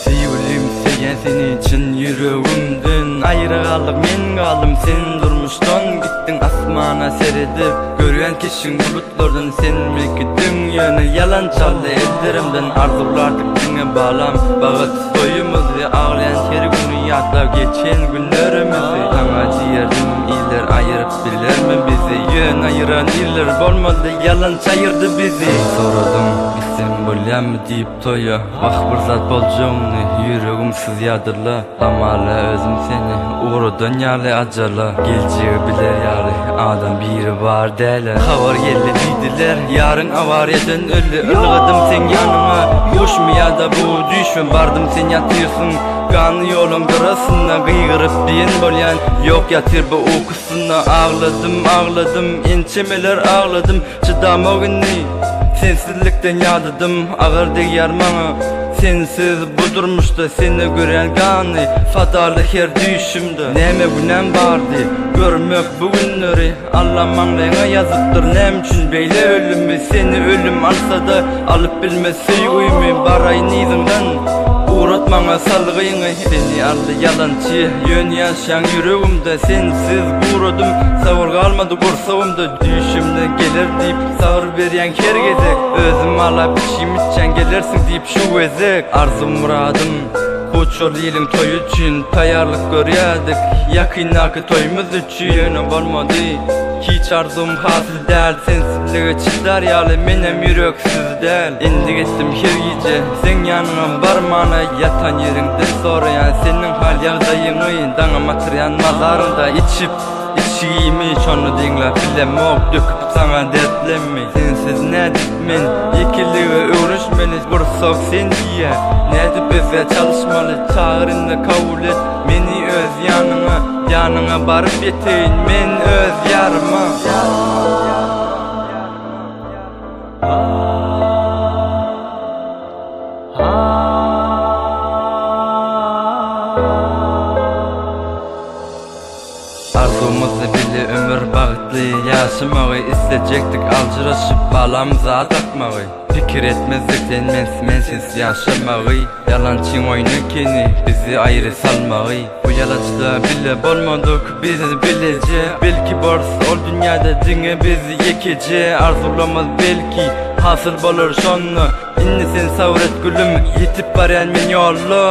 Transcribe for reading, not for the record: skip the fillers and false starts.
Söýgülim söýýän seni çyn ýüregimden Aýra galdyk men galdym sen durmuşdan gitdiň Asmana seredip görýän kişiň bulutlardan Sen belki ýöne ýalan çaldy ellerimden Arzuwlardyk diňe balam bagyt toýumyzy Aglaýan her güni ýatlap geçen günlerimizi Saňa diýerdim iller aýyryp bilermi bizi Ýöne aýyran iller bolmady ýalan çaýyrdy bizi Soradym gitsem bolýamy diýip toýa Wah bir zat boljagyny ýüregim syzýadyr-la Hamala özüm seni ugradan ýaly ajala Geljegi biler ýaly adam biri bar däl-ä Habar geldi diýdiler ýaryň awariýadan öldi Ylgadym seň ýanyňa huşmy ýa-da bu düýşmi Bardym sen ýatyrsyň ganly ýoluň gyrasynda Gygyryp diýen bolýan ýok ýatyr bu ukusynda Agladym agladym ençemeler agladym Çydamok indi sensizlikden ýadadym Agyr degýär maňa sensiz bu durmuşda Seni görýän gany fadaly her düýşümde Näme günäm bardy görmek bu günleri Alla maňlaýyňa ýazypdyr näme üçin beýle ölümi Seni ölüm alsada alyp bilmez söýgümi Baraýyn yzyňdan ugrat maňa salgyňy Seni aldy ýalançy ýöne ýaşaň ýüregimde Sensiz guradym sabyr galmady gursagymda Düýşümde geler diýip sabyr berýäň her gezek Özüm alap içim içýän gelersiň diýip şu gezek Arzuw myradym bu şol iliň toýy üçin Taýýarlyk görýärdik ýakyndaky toýumyz üçin Ýöne bolmady hiç arzuwym hasyl däl Sensizlige çydar ýaly menem ýüreksiz däl Endik etdim her gije seň ýanyňa barmana Ýatan ýeriňden soraýan seniň hal ýagdaýyňy Daňam atyrýan mazaryňda içip Içgimi şonda diňläp bilemok Döküp saňa dertlemmi Sensiz nädip men ýekelige öwrenişmeli Gursak sen diýýä nädip özgä çalyşmaly Çagyr indi kabul et meni öz ýanyňa Ýanyňa baryp ýeteýin men öz ýaryma. Arzuwymyzdy bile ömür bagtly ýaşamagy Islejekdik aljyraşyp balamyza dakmagy Pikir etmezdik sen mensiz men sensiz ýaşamagy Ýalançyň oýny ekeni bizi aýry salmagy Bu ýalançyda bile bolmadyk biz bileje Belki borus ol dünýäde diňe biz ýekeje Arzuwlamyz belki hasyl bolar şonda Indi sen sabyr et gülüm ýetip barýan men ýolda.